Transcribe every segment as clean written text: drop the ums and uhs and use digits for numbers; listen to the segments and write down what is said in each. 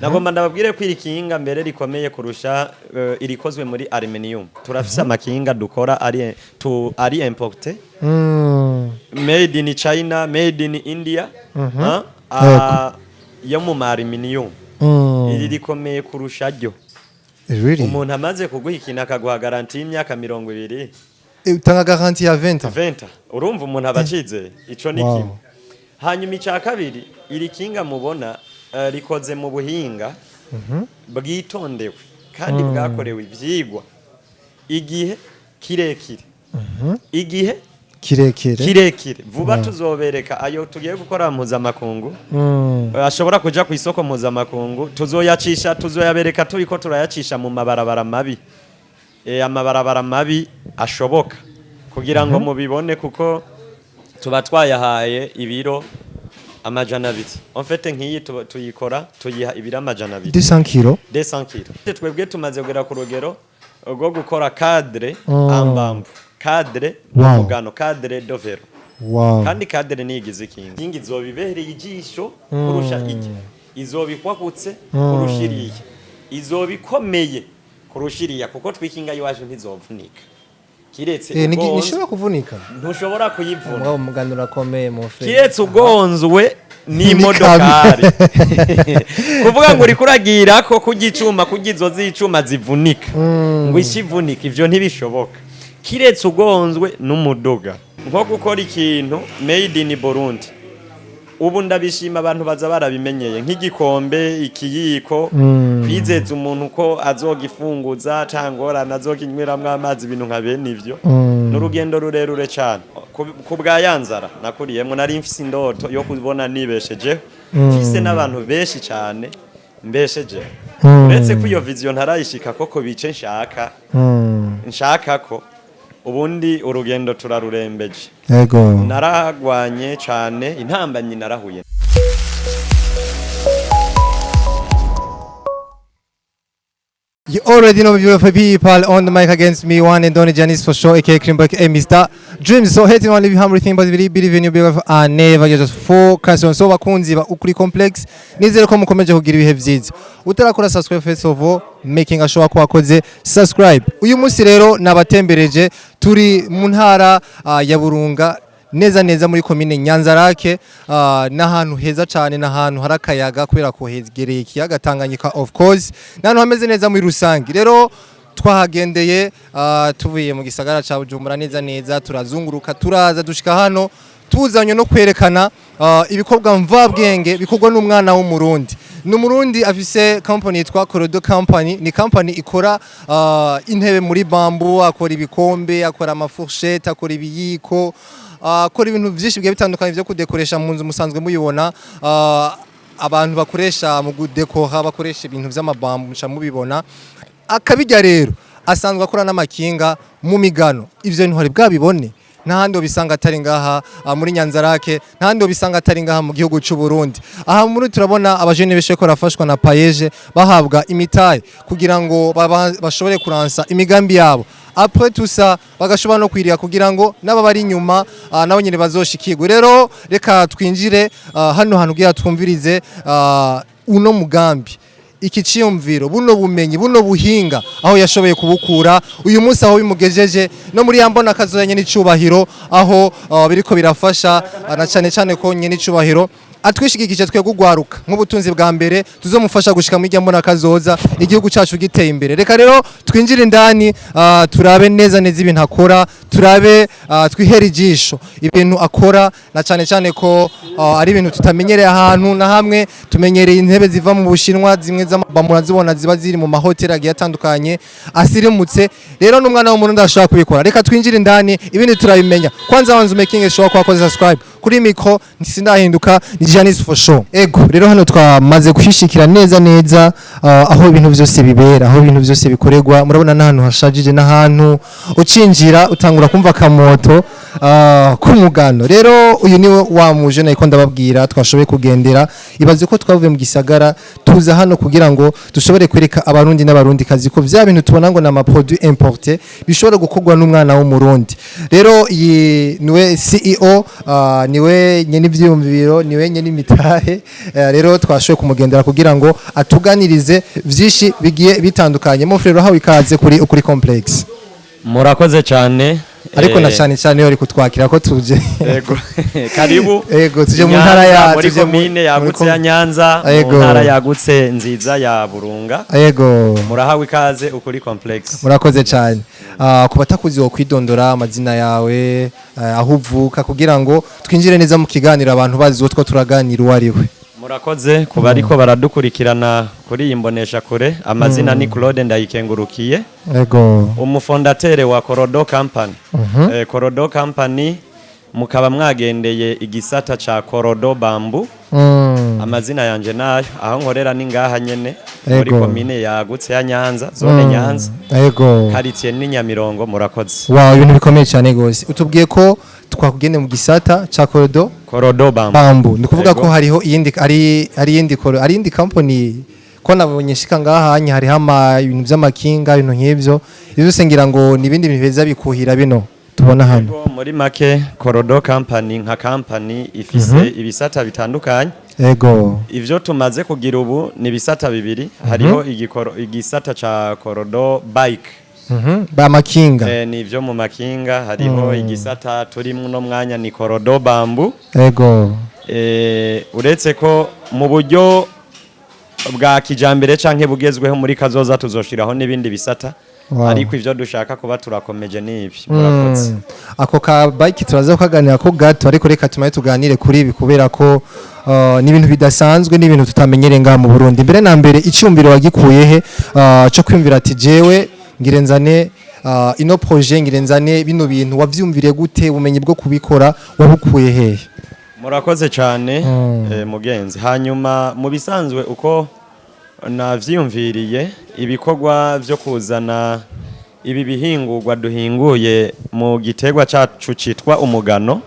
Nagomba ndababwire ko iri kinga mbere rikomeye kurusha irikozwe muri aluminium. Turafise amakinga dukora ari tu ari importé, made in China, made in India, ha? Ah, yo mu ma aluminium. Iri rikomeye kurusha ryo. Really? Umuntu amaze kuguha ikintu akaguha garantie y'imyaka 20. Utanga garantie ya 20 ans? 20. Urumva umuntu aba acizeye ico ni kimwe. Hanyuma icya kabiri, iri kinga mubona rikoze mu buhinga bwitondewe kandi bwakorewe ivyigwa igihe kirekire, igihe kirekire. Kirekire. Vuba tuzobereka ayo tugiye gukora mpuzamakungu, ashobora kuja ku isoko mpuzamakungu. Tuzoyacisha, tuzoyabereka turiko turayacisha mu mabarabara mabi, amabarabara mabi ashoboka, kugira ngo mubibone, kuko tuba twayahaye ibiro 200. En fait, nk'iyi tuyikora tuyiha ibiro 200. 200 kilo. 200 kilo. Twebwe tumaze kugera ku rugero rwo gukora cadre en bambou, cadre mu mugano, cadre de vélo. Kandi cadre niyigize ikinga. Inkingi izoba ibereye ijisho kurusha iki, izoba ikwagutse kurusha iriya, izoba ikomeye kurusha iriya, kuko twikinga iwacu ntizovunika kiretse ugonzwe. Nishobora kuvunika? Ntushobora kuyivuna. Mugabo umuganda urakomeye mu fe. Kiretse ugonzwe n'imodokari, kuvuga ngo uriko uragira ko kurya icuma, kurya izo z'icuma zivunika, ngo ishi ivunika, ivyo ntibishoboka kiretse ugonzwe n'umuduga. Nko gukora ikintu made in Burundi, ubu ndabishima, abantu baza barabimenyeye, nk'igikombe, ikiyiko, kwizeza umuntu ko azogifunguza cangorana, azokinyweramwo amazi, ibintu nka bene ivyo. Ni urugendo rurerure cyane. Ku bwa ya nzara nakuriyemo, nari mfise indoto yo kubona nibeshejeho, mfise n'abantu benshi cyane mbeshejeho. Uretse ko iyo vision ntarayishika koko, bice nshaka nshaka ko ubundi urugendo turarurembeje. Naragwanye cyane intambanyi narahuye. You already know, beautiful people, on the mic against me, one and only Janice for sure, aka Krimberg, a Mr. Dreams. So hating on live humble thing, but believe, believe in you, believe and never you just focus on. So bakunzi ba Ukuri Complex, nizere ko mukomeje kugira ibihe vyiza. Utarakora subscribe, first of all, making sure ko wakoze subscribe. Uyu munsi rero nabatembereje, turi mu ntara ya Burunga, neza neza muri komine Nyanzarake, n'ahantu heza cyane, n'ahantu hari akayaga kubera ko hegereye ikiyaga Tanganyika, of course, n'ahantu hameze neza muri rusange. Rero twahagendeye tuvuye mu gisagara ca Bujumbura neza neza, turazunguruka, turaza dushika hano, tuzanywe no kwerekana ibikorwa mvabwenge bikorwa n'umwana w'Umurundi. Ni Umurundi afise company yitwa Corodo Company. Ni company ikora intebe muri bambou, akora ibikombe, akora amafourchette, akora ibiyiko, akora ibintu byinshi bigiye bitandukanye byo kudekoresha mu nzu. Musanzwe muyibona, abantu bakoresha mu gudekora, bakoresha ibintu by'amabambu, muca mubibona. Akabijya rero asanzwe akora n'amakinga mu migano. Ivyo ntwari bwabibone ntahandi wobisanga atari ngaha muri Nyanzarake, ntahandi wobisanga atari ngaha mu gihugu cy'u Burundi. Aha muri turabona abajene benshi ko barafashwa na PAEEJ, bahabwa imitahe kugira ngo bashobore kuransa imigambi yabo. Après tout ça, bagashobora no kwirira kugira ngo n'aba bari inyuma nabo nyene bazoshikirwe. Rero reka twinjire hano hantu kugira twumvirize uno mugambi, iki ciyumviro, buno bumenyi, buno buhinga, aho yashoboye kubukura uyu munsi, aho bimugejeje no muri ya mbona kazozanye n'icubahiro, aho biriko birafasha, na cane cane ko nyene n'icubahiro atwishigikije twebwe ugwaruka nk'ubutunzi bwa mbere tuzomufasha gushika muri mbona kazoza igihugu cacu giteye imbere. Reka rero twinjire indani, turabe neza neza ibintu akora, turabe, twihere ijisho ibintu akora, na cane cane ko ari ibintu tutamenyereye ahantu na hamwe. Tumenyereye intebe ziva mu Bushinwa, zimwe z'amabamura zibona ziba ziri mu mahoteli agiye atandukanye asirimutse. Rero n'umwana w'umuntu ashobora kubikora. Reka twinjire indani, ibindi turabimenya. Kwanza wanze making sure ko wakoze subscribe. Kuri micro ntisindahinduka, ni Janice for sure. Ego, rero hano twamaze kwishikira neza neza aho ibintu byose bibera, aho ibintu byose bikorerwa. Murabona n'ahantu hashajije, n'ahantu ucinjira utangura kumva akamoto k'umugano. Rero uyu niwe wa muje nayiko ndababwira twashoboye kugendera. Ibaze ko twavuye mu gisagara tuza hano kugira ngo dushobore kwereka Abarundi n'Abarundi kazi ko vya bintu tubona ngo ni amaproduit importé bishobora gukorwa n'umwana w'Umurundi. Rero iyi niwe CEO. Niwe nyene ivyiyumviro, niwe nyene imitahe. Rero twashoboye kumugendera kugira ngo atuganirize vyinshi bigiye bitandukanye. Mon frère, urahawe ikaze kuri Ukuri Complex. Murakoze cyane. Ariko na cyane cyane iyo ari kutwakira ko tuje. Yego, karibu. Yego, tuje mu Nyanza, ntara ya muri tuje komine yagutse ya Nyanza, mu ntara yagutse nziza ya Burunga. Murahawe ikaze Ukuri Complex. Murakoze cyane. Ku batakuzi, wo kwidondora amazina yawe, aho uvuka, kugira ngo twinjire neza mu kiganiro, abantu bazi uwo two turaganira uwo ari we. Murakoze. Ku bariko baradukurikirana kuri iyi mbonesha kure, amazina ni Claude Ndayikengurukiye, umufondateur wa Korodo Company. Korodo Company mukaba mwagendeye igisata ca Korodo Bamboo. Amazina yanje nayo, aho nkorera ni ngaha nyene muri komine yagutse ya Nyanza, zone Nyanza, quartier ni Nyamirongo. Murakoze. Wow, ibintu bikomeye cyane gose. Utubwiye ko twakugende mu gisata ca Korodo Korodo Bamboo. Bamboo. Ni kuvuga ko hariho iyindi, ari iyindi koro, ari iyindi company, ko nabonye nshika ngaha hanya hariho ama ibintu vy'amakinga, ibintu nk'ivyo. Ivyo byose ngira ngo ni ibindi bintu biza bikuhira bino tubona hano. Yego, muri make Korodo Company nka company ifise ibisata bitandukanye. Ivyo tumaze kugira ubu ni ibisata bibiri. Hariho igisata ca Korodo Bike. Ba makinga. Ni ivyo mu makinga. Hariho igisata turimwo uno mwanya, ni Korodo Bamboo. Uretse ko mu buryo bwa kijambere canke bugezweho, muri kazoza tuzoshiraho n'ibindi bisata. Ariko ivyo dushaka kuba turakomeje n'ibi. Murakoze. Ako ka bike turaza kukaganira ko gato, ariko reka tumaye tuganire kuri ibi, kubera ko ni ibintu bidasanzwe, ni ibintu tutamenyereye ngaha mu Burundi. Mbere na mbere, icyumviro wagikuye he cyo kwiyumvira ati jewe ngire nzane ino projet, ngire nzane bino bintu? Wavyumviriye gute? Ubumenyi bwo kubikora wabukuye hehe? Murakoze cyane, mugenzi. Hanyuma mu bisanzwe uko navyiyumviriye ibikorwa vyo kuzana ibi bihingurwa duhinguye mu giterwa cacu citwa umugano,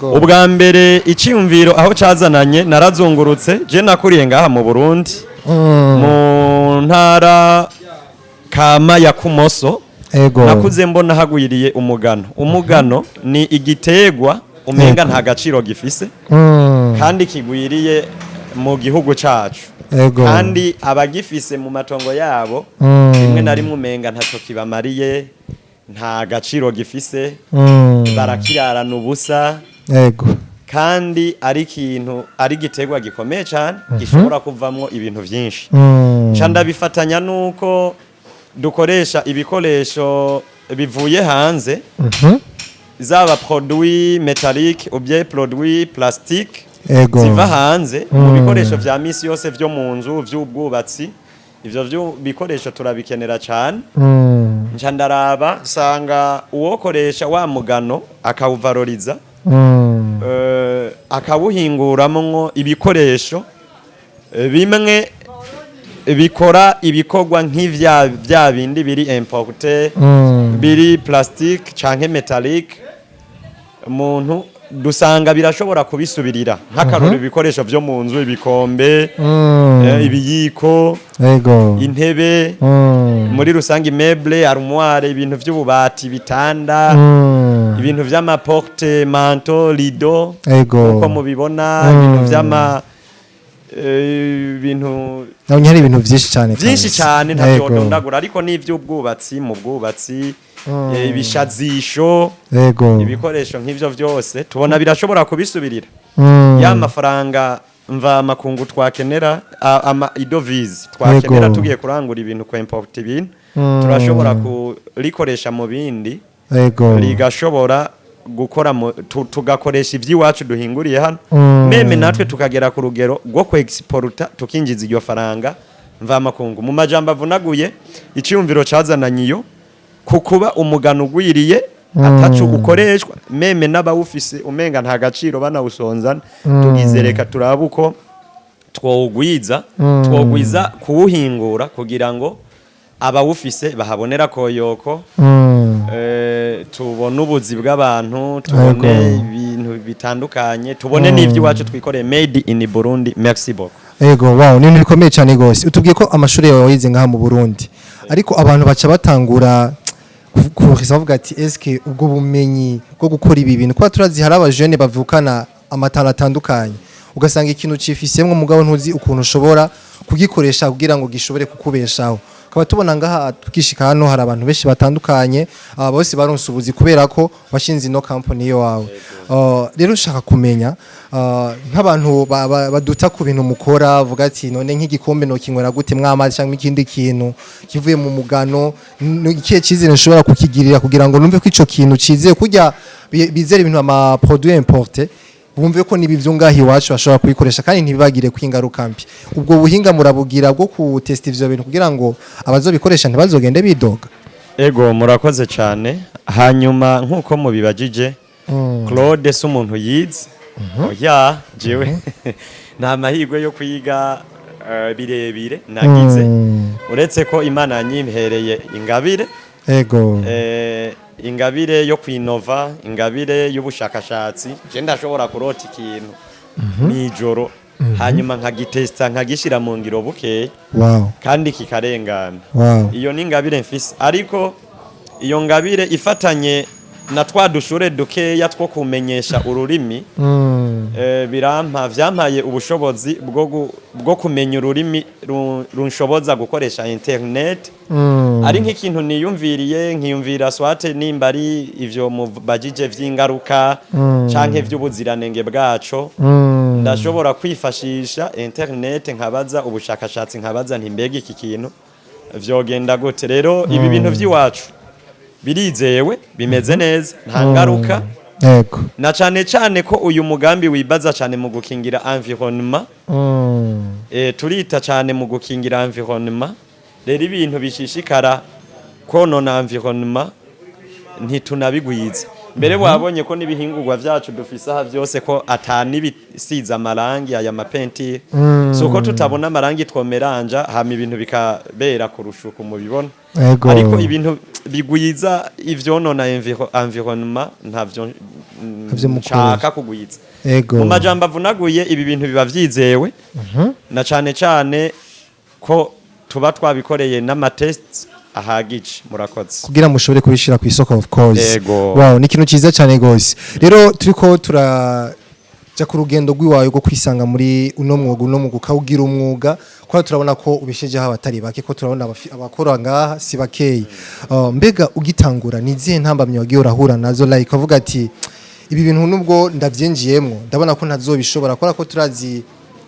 ubwa mbere icyiyumviro aho cazananye, narazungurutse. Je nakuriye ngaha mu Burundi, mu ntara kama ya Kumoso. Nakuze mbona hagwiriye umugano. Umugano ni igiterwa umenga nta gaciro gifise, kandi kigwiriye mu gihugu cacu, kandi abagifise mu matongo yabo rimwe na rimwe umenga ntaco kibamariye, nta gaciro gifise, barakirarana ubusa, kandi ari ikintu, ari igiterwa gikomeye cyane gishobora kuvamwo ibintu vyinshi. Nca ndabifatanya nuko dukoresha ibikoresho bivuye hanze, zaba produit métallique ou bien produit plastique ziva hanze mu bikoresho vya misi yose vyo mu nzu, vy'ubwubatsi. Ivyo vyo bikoresho turabikenera cyane. Nca ndaraba nsanga uwokoresha wa mugano akawuvaloriza, akawuhinguramwo ibikoresho bimwe bikora ibikorwa nk'ivya bya bindi biri importé, biri plastique canke métallique, umuntu dusanga birashobora kubisubirira. Nk'akarori, ibikoresho vyo mu nzu, ibikombe, ibiyiko, intebe, muri rusange meuble, armoire, ibintu vy'ububati, ibitanda, ibintu vy'amaporte manteau, rideau, uko mubibona, ibintu vy'ama ibintu Nabonye hari ibintu vyinshi cyane byinshi kabisa. cyane, ntabyo ndondagura, ariko n'ivy'ubwubatsi, mu bwubatsi, ibishazisho, ibikoresho nk'ivyo vyose tubona birashobora kubisubirira. Ya mafaranga mva makungu twakenera, ama i devise twakenera, tugiye kurangura ibintu, ku import ibintu, turashobora kurikoresha mu bindi, rigashobora gukora tugakoresha iby'iwacu duhinguriye hano, même natwe tukagera ku rugero rwo kwexporta, tukinjiza iryo faranga mvamakungu. Mu majambo avunaguye, icyumviro cazananye iyo ku kuba umugano ugwiriye, atacu ukoreshwa, même n'abawufise umenga nta gaciro, banawusonzana. Tugize reka turabe uko twowugwiza, twogwiza kuwuhingura kugira ngo abawufise bahabonera koyoko, tubone ubuzi bw'abantu, tubone ibintu bitandukanye, tubone n'iby'iwacu twikoreye, made in Burundi. Merci beaucoup. Ego, wow, ni ibintu bikomeye cyane gose. Utubwiye ko amashuri yawe wayize ngaha mu Burundi, ariko abantu baca batangura Kuhisa bavuga ati: "Eske ubwo bumenyi bwo gukora ibi bintu?" Kuba turazi hari abajene bavukana amatara atandukanye, ugasanga ikintu cifisemwo, mugabo ntuzi ukuntu ushobora kugikoresha kugira ngo gishobore kukubeshaho. Tukaba tubona ngaha tukishika hano hari abantu benshi batandukanye, aba bose baronse ubuzi kubera ko washinze ino company yo wawe. Rero nshaka kumenya nk'abantu baduta ku bintu mukora, vuga ati: "None nk'igikombe no kinywera gute mwamazi, cyangwa ikindi kintu kivuye mu mugano, ikihe cyizere nshobora kukigirira kugira ngo numve ko ico kintu cizeye kurya bizere ibintu ama produit importé, bumve ko nibi vyo ngaho iwacu bashobora kubikoresha kandi ntibibagire ko ingaruka mbi?" Ubwo buhinga murabugira bwo kutesta ivyo bintu kugira ngo abazobikoresha ntibazogende bidoga? Ego, murakoze cyane. Hanyuma nk'uko mubibajije, Claude si umuntu yize, oya. Jewe nta mahirwe yo kwiga birebire nagize, uretse ko Imana yanyimpereye ingabire, ingabire yo kwinova, ingabire y'ubushakashatsi. Je ndashobora kurota ikintu mw'ijoro, hanyuma nkagitesta, nkagishyira mu ngiro bukeye, kandi kikarengana. Iyo ni ingabire mfise, ariko iyo ngabire ifatanye na twa dushure dukeya two kumenyesha ururimi, birampa, vyampaye ubushobozi bwo kumenya ururimi runshoboza gukoresha internet. Ari nk'ikintu niyumviriye, nkiyumvira soit nimba ari ivyo mubajije vy'ingaruka canke vy'ubuziranenge bwaco, ndashobora kwifashisha internet, nkabaza ubushakashatsi, nkabaza nti: "Mbega iki kintu vyogenda gute?" Rero ibi bintu vy'iwacu birizewe, bimeze neza, nta ngaruka, na cane cane ko uyu mugambi wibaza cane mu gukingira environnement. Turita cane mu gukingira environnement. Rero ibintu bishishikara konona environnement ntitunabigwiza. Mbere wabonye ko n'ibihingurwa vyacu dufise aha vyose ko atanibisize amarangi, aya mapentire. Si uko tutabona amarangi twomeranja, hama ibintu bikabera kurusha uko mubibona. Ariko ibintu bigwiza ivyonona environnement ntavyo Ntavyo mukoresha. nshaka kugwiza. Mu majambo avunaguye, ibi bintu biba vyizewe, na cane cane ko tuba twabikoreye n'ama tests ahagije. Murakoze. Kugira mushobore kubishira ku isoko, of course. Ego. Wow, ni ikintu cyiza cyane gose. Rero turiko turaja ku rugendo rw'iwawe rwo kwisanga muri uno mwuga, uno mwuga ukawugira umwuga, kuko turabona ko ubishejeho abatari bake, ko turabona abakora ngaha si bakeyi. Mbega ugitangura ni izihe ntambamyi wagiye urahura nazo, like uvuga ati: "Ibi bintu nubwo ndavyinjiyemwo, ndabona ko ntazobishobora"? Kubera ko turazi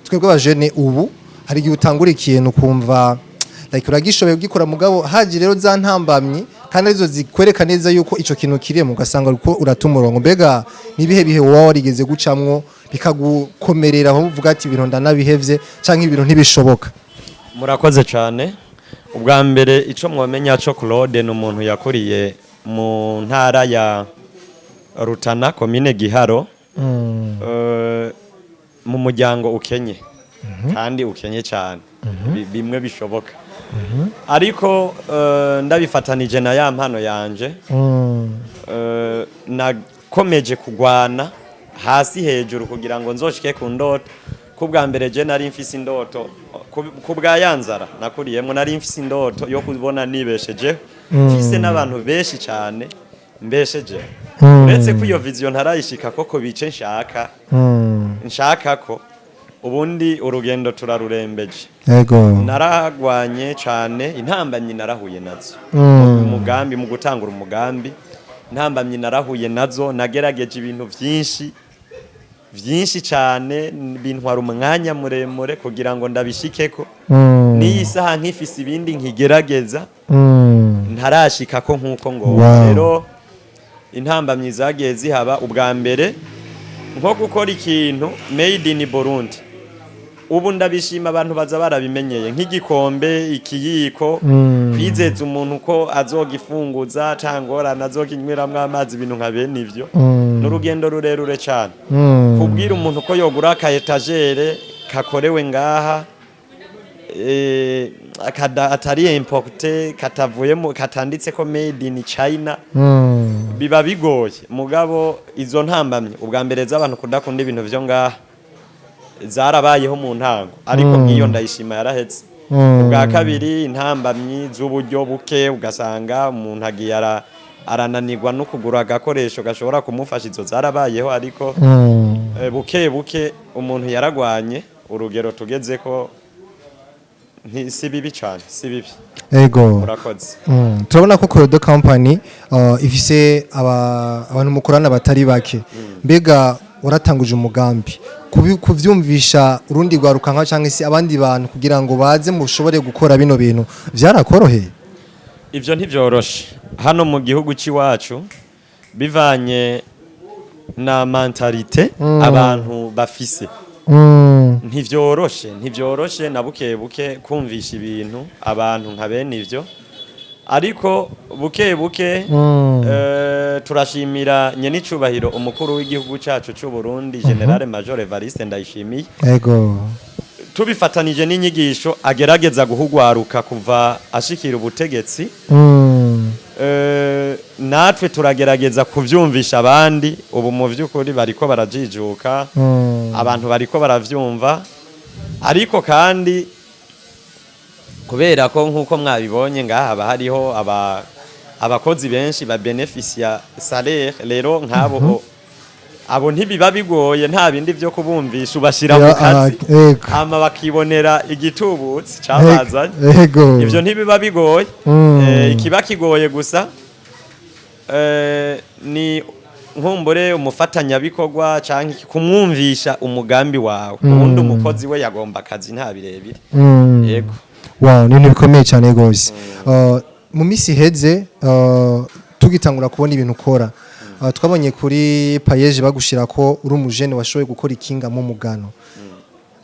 twebwe abajene ubu, hari igihe utangura ikintu ukumva like uragishoboye kugikora, mugabo haje rero za ntambamyi kandi arizo zikwereka neza yuko ico kintu kirimo, ugasanga uriko urata umurongo. Mbega nibihe bihe wowe warigeze gucamwo bikagukomerera, aho uvuga ati: "Ibintu ndanabihevye" canke "Ibintu ntibishoboka"? Murakoze cyane. Ubwa mbere, ico mwomenya co, Claude ni umuntu yakuriye mu ntara ya Rutana, komine Giharo, mu muryango ukenye, kandi ukenye cyane bimwe bishoboka. Ariko ndabifatanije na ya mpano yanje, nakomeje kugwana hasi hejuru kugira ngo nzoshike ku ndoto. Ku bwa mbere je nari mfise indoto, ku bwa yanzara nakuriyemo, nari mfise indoto yo kubona nibeshejeho, mfise n'abantu benshi cyane mbeshejeho. Uretse ko iyo vision ntarayishika koko bice nshaka, nshaka ko ubundi urugendo turarurembeje. Naragwanye cyane, intambamyi narahuye nazo. Umugambi, mu gutangura umugambi, intambamyi narahuye nazo. Nagerageje ibintu byinshi byinshi cyane, bintwara umwanya muremure kugira ngo ndabishikeko. N'iyi saha nkifise ibindi nkigerageza, ntarashikako nk'uko ngo. Rero intambamyi zagiye zihaba, ubwa mbere nko gukora ikintu made in Burundi. Ubu ndabishima, abantu baza barabimenyeye, nk'igikombe, ikiyiko, kwizeza umuntu ko azogifunguza cangorana, azokinyweramwo amazi, ibintu nka bene ivyo, n'urugendo rurerure cyane. Kubwira umuntu ko yogura aka étagère kakorewe ngaha, atari importé, katavuyemo, katanditse ko made in China, biba bigoye. Mugabo izo ntambamye ubwa mbere z'abantu kudakunda ibintu vyo ngaha zarabayeho mu ntango, ariko nk'iyo ndayishima yarahetse. Ubwa kabiri, intambamyi z'uburyo buke, ugasanga umuntu agiye ara arananirwa no kugura agakoresho gashobora kumufasha. Izo zarabayeho, ariko buke buke umuntu yaragwanye. Urugero tugeze ko si bibi cyane, si bibi. Murakoze. Turabona ko Koyodo Company ifise abantu mukorana batari bake. Mbega waratanguje umugambi kuvyumvisha urundi rwaruka nka cyangwa se abandi bantu kugira ngo baze mushobore gukora bino bintu, vyarakoroheye? Ivyo ntivyoroshe hano mu gihugu c'iwacu, bivanye na mentalité abantu bafise. Ntivyoroshe, ntivyoroshe na buke buke kumvisha ibintu abantu nka bene ivyo, ariko buke buke turashimira nyenicubahiro umukuru w'igihugu cacu c'u Burundi, Général Major Evariste Ndayishimiye, tubifatanije n'inyigisho agerageza guhugwaruka kuva ashikira ubutegetsi. Natwe turagerageza kuvyumvisha abandi. Ubu mu vy'ukuri bariko barajijuka, abantu bariko baravyumva. Ariko kandi kubera ko nk'uko mwabibonye ngaha haba hariho abakozi benshi ba bénéficia salaire, rero nk'abo abo ntibiba bigoye, nta bindi vyo kubumvisha, ubashira mu kazi, hama bakibonera igitubutsi cabazanye. Ivyo ntibiba bigoye. Ikiba kigoye gusa ni nkumbure umufatanyabikorwa canke kumwumvisha umugambi wawe. Ubundi umukozi we yagomba akazi, nta birebire. Yego. Wow, ni ibintu bikomeye cyane rwose. Mu minsi iheze, tugitangura kubona ibintu ukora, twabonye kuri page bagushira ko uri umujene washoboye gukora ikinga mu mugano.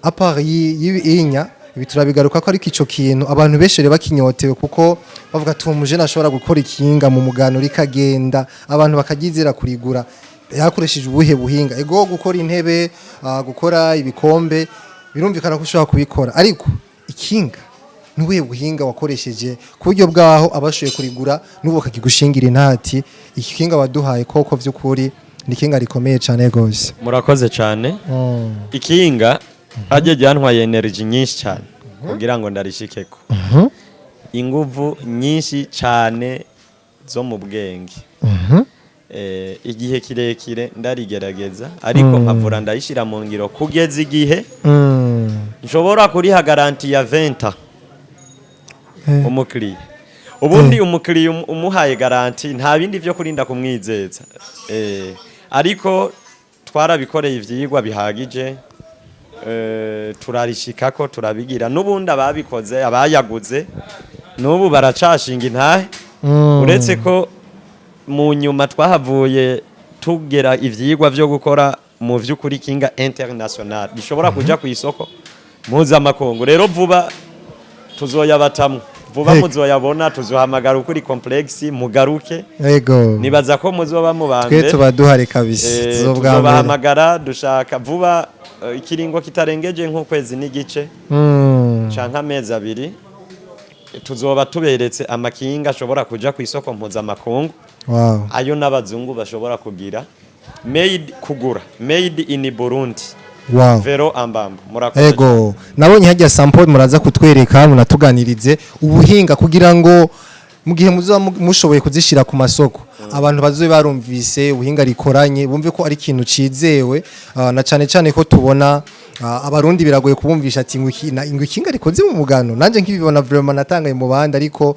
À part y'inya ibi turabigaruka ko, ariko ico kintu abantu benshi rero bakinyotewe, kuko bavuga ati uwo mujene ashobora gukora ikinga mu mugano rikagenda, abantu bakagizera kurigura, yakoresheje ubuhe buhinga? Ego, gukora intebe, gukora ibikombe birumvikana ko ushobora kubikora, ariko ikinga nubuhe buhinga wakoresheje ku buryo bwaho abashoboye kurigura n'ubu bakakigushingira intati, iki kinga waduhaye koko vy'ukuri ni ikinga rikomeye cyane gose? Murakoze cyane. Ikinga hajya ryantwaye energy nyinshi cyane kugira ngo ndarishikeko, inguvu nyinshi cyane zo mu bwenge. Igihe kirekire ndarigerageza, ariko nkavura ndayishyira mu ngiro kugeza igihe nshobora kuriha garantie ya 20 umukiriya. Ubundi umukiriya umuhaye garantie, nta bindi byo kurinda kumwizeza. Ariko twarabikoreye ivyigwa bihagije, turarishikako, turabigira. N'ubundi ababikoze, abayaguze n'ubu baracashinga intahe, uretse ko mu nyuma twahavuye tugera ivyigwa vyo gukora mu vy'ukuri kinga international bishobora kuja ku isoko mpuzamakungu. Rero vuba tuzoyabatamwo vuba, muzoyabona. Tuzohamagara ukuri complexe mugaruke. Nibaza ko muzoba Twe mubambere. tuba duhari kabisa. Tuzobwa mbere. Tuzobahamagara. Dushaka vuba, ikiringo kitarengeje nk'ukwezi n'igice canke amezi 2, tuzoba tuberetse amakinga ashobora kuja ku isoko mpuzamakungu, ayo n'abazungu bashobora kugira made, kugura made in Burundi, vélo en bambou. Murakoze. Ego, nabonye hajya sample, muraza kutwereka munatuganirize ubuhinga kugira ngo mu gihe muzoba mushoboye kuzishira ku masoko, abantu bazobe barumvise ubuhinga rikoranye, bumve ko ari ikintu cizewe. Na cane cane ko tubona abarundi biragoye kubumvisha ati ngo ikinga rikoze mu mugano. Nanje nkibibona vraiment natangaye mu bandi, ariko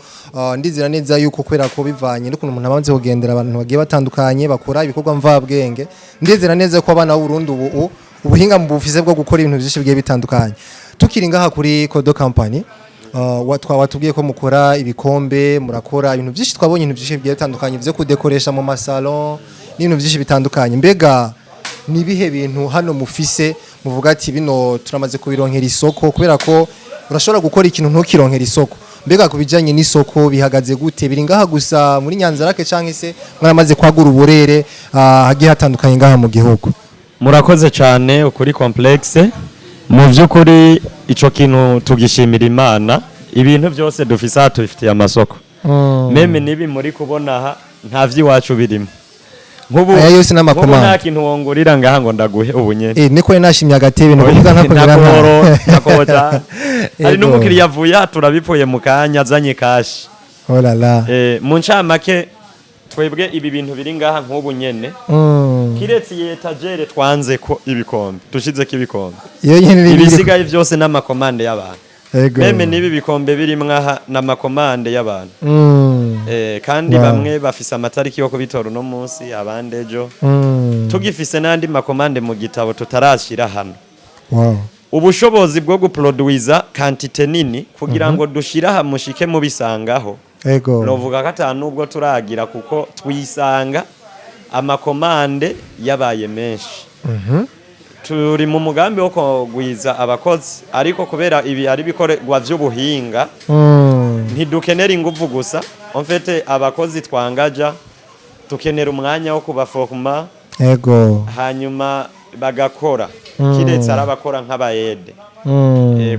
ndizera neza yuko kubera ko bivanye n'ukuntu umuntu abanze kugendera abantu bagiye batandukanye bakora ibikorwa mvabwenge, ndizera neza ko abana b'Uburundi ubu ubuhinga mu bufise bwo gukora ibintu byinshi bigiye bitandukanye. Tukiri ngaha kuri Kodo Company, watubwiye ko mukora ibikombe, murakora ibintu byinshi, twabonye ibintu byinshi bigiye bitandukanye byo kudekoresha mu masalon n'ibintu byinshi bitandukanye. Mbega ni ibihe bintu hano mufise muvuga ati bino turamaze kubironkera isoko? Kubera ko urashobora gukora ikintu ntukironkera isoko. Mbega ku bijanye n'isoko bihagaze gute? Biri ngaha gusa muri Nyanzarake canke se mwaramaze kwagura uburere hagiye hatandukanye ngaha mu gihugu? Murakoze cyane. Ukuri complexe, mu by'ukuri ico kintu tugishimira Imana. Ibintu byose dufise aha tubifitiye amasoko. Même nibi muri kubona aha nta vy'iwacu birimo. Nk'ubu Aya yose nk'ubu n'ama commandes. Nta kintu wongurira ngaha ngo ndaguhe ubu nyene. Niko nashimye agatebe, ni ukuvuga nkakomera. Ntakoro cyane. Hari n'umukiriya avuye aha, turabipfuye mu kanya, azanye cash. Oh la la. Mu ncamake Twebwe ibi bintu biri ngaha nk'ubu nyene, kiretse iyi étagère twanze ko ibikombe, dushizeko ibikombe, Iyo nyene iri. Ibisigaye vyose n'ama commandes y'abantu. Même n'ibi bikombe birimwo aha n'ama commandes y'abantu. Kandi bamwe bafise amatariki yo kubitora uno munsi, abandi ejo. Tugifise n'andi ma commandes mu gitabo tutarashira hano. Ubushobozi bwo guproduiza quantité nini kugira ngo dushire aha mushike mubisangaho, novuga ko ata nubwo turagira, kuko twisanga ama commandes yabaye menshi. Turi mu mugambi wo kugwiza abakozi, ariko kubera ibi ari ibikorwa vy'ubuhinga, ntidukenera inguvu gusa. En fait, abakozi twangaja dukenera umwanya wo kubaforma, hanyuma bagakora, kiretse ari abakora nk'abayede.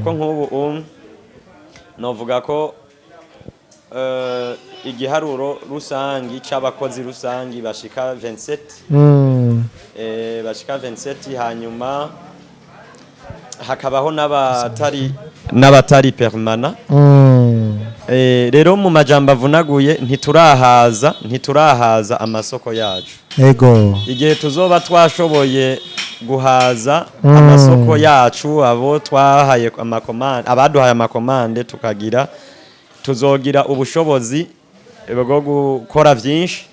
Ko nk'ubu novuga ko igiharuro rusangi c'abakozi rusangi bashika 27. Bashika 27, hanyuma hakabaho n'abatari permanents. Rero mu majambo avunaguye, ntiturahaza amasoko yacu. Igihe tuzoba twashoboye guhaza amasoko yacu, abo twahaye ama commandes, abaduhaye ama commandes, tukagira, tuzogira ubushobozi bwo gukora vyinshi.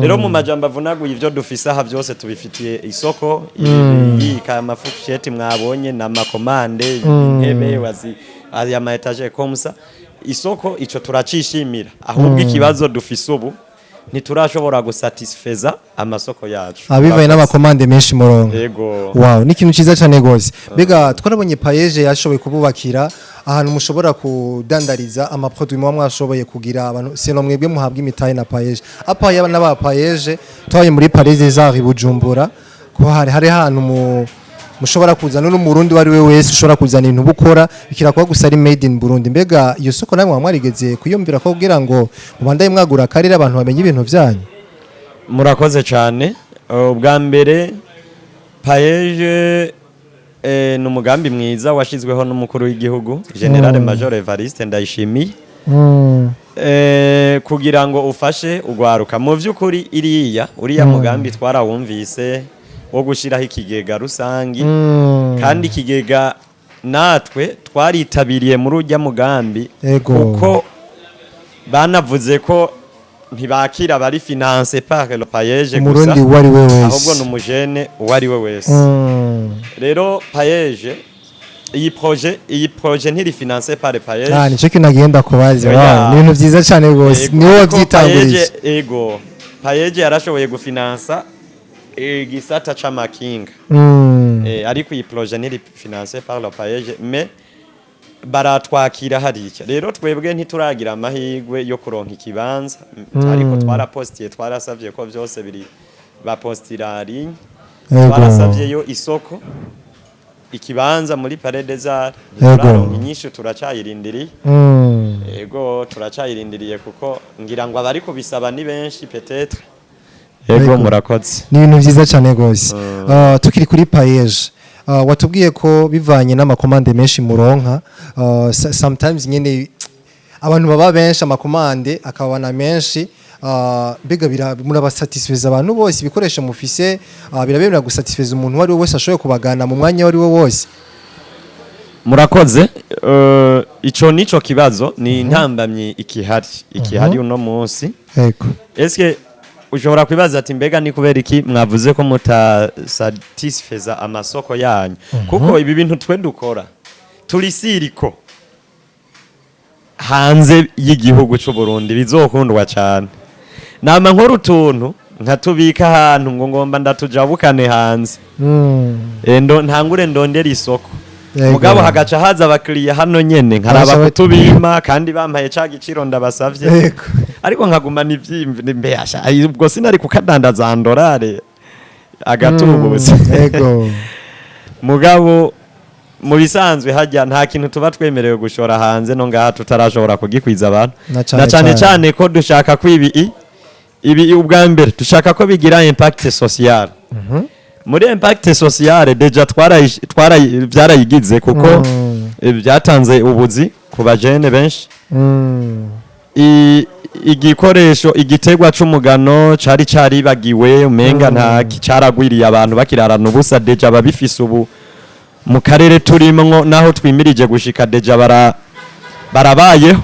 Rero mu majambo avunaguye, ivyo dufise aha byose tubifitiye isoko. Ibiyika, ama fourchettes mwabonye n'ama commandes, intebe wazi, aya ma étagères comme ça, isoko ico turacishimira. Ahubwo ikibazo dufise ubu, ntiturashobora gusatisfeza amasoko yacu. Abivaye n'ama commandes menshi murongo. Yego. Wow, ni ikintu cyiza cyane gose. Mbega twarabonye PAEEJ yashoboye kububakira ahantu mushobora kudandariza ama produits muba mwashoboye kugira abantu, sino mwebwe muhabwa imitahe na PAEEJ. Apa yaba n'aba PAEEJ, twabaye muri Palais des Arts i Bujumbura, ko hari ahantu mu mushobora kuzana n'umurundi uwo ari we wese ushobora kuzana ibintu bukora bikirakuba gusa ari made in Burundi. Mbega iyo soko namwe mwaba mwarigeze kuyumvira ko kugira ngo mubandaye mwagura akarere, abantu bamenye ibintu byanyu? Murakoze cyane. Ubwa mbere, PAEEJ ni umugambi mwiza washyizweho n'umukuru w'igihugu, Général Major Evariste Ndayishimiye, kugira ngo ufashe ugwaruka. Mu by'ukuri iriya uriya mugambi twarawumvise wo gushyiraho ikigega rusangi, kandi ikigega natwe twaritabiriye muri ujya mugambi, kuko banavuze ko ntibakira bari financé par le PAEEJ gusa, Umurundi uwo ari we wese. Ahubwo ni umujene uwo ari we wese. Rero PAEEJ, iyi projet ntiri financé par le PAEEJ. Ah, nicyo kintu agenda kubaza. Oya. Wow, ni ibintu byiza cyane rwose. Ego, ni wowe kuko wabyitangurije. Ego, PAEEJ yarashoboye gufinansa igisata c'amakinga. Ariko iyi projet ntiri financé par le PAEEJ, mais baratwakira hariya. Rero twebwe ntituragira amahirwe yo kuronka ikibanza, ariko twarapostiye, twarasavye ko vyose biri bapostira ligne. Twarasavyeyo isoko, ikibanza muri Palais des Arts. Ntituraronka inyishu, turacayirindiriye. Ego, turacayirindiriye, kuko ngira ngo abari kubisaba ni benshi peut-être. Ego. Murakoze. Ni ibintu byiza cyane rwose. Tukiri kuri PAEEJ, watubwiye ko bivanye n'ama commandes menshi muronka, sometimes nyene abantu baba benshi, ama commandes akabana menshi, mbega murabasatisfeza abantu bose? Ibikoresho mufise birabemera gusatisfeza umuntu uwo ari we wese ashoboye kubagana mu mwanya uwo ari we wose? Murakoze. Ico nico kibazo, ni intambamyi ikihari uno munsi. Eske ushobora kwibaza ati: "Mbega ni kubera iki mwavuze ko mutasatisfeza amasoko yanyu?" Kuko ibi bintu twe dukora turi siriko hanze y'igihugu c'u Burundi bizokundwa cyane. Nama nkora utuntu nkatubika ahantu ngo ngomba ndatujabukane hanze. Endo ntangure ndondera isoko. Mugabo hagaca haza abakiriya hano nyene, nkaraba kutubima kandi bampaye ca giciro ndabasavye. Ariko nkagumana ivyimvi, mbeyasha ubwo sinari kukadandaza andorare agatubutse. Mugabo mu bisanzwe hajya nta kintu tuba twemerewe gushora hanze no ngaha tutarashobora kugikwiza abantu. Na cane. Na cane cane. Cane ko dushaka ko ibi ubwa mbere dushaka ko bigira impact social. Muri impact social déjà byarayigize, kuko byatanze ubuzi ku bajene benshi. Igikoresho, igiterwa c'umugano cari caribagiwe, umenga nta caragwiriye, abantu bakirarana ubusa. Déjà babifise ubu mu karere turimwo, naho twimirije gushika, déjà barabayeho.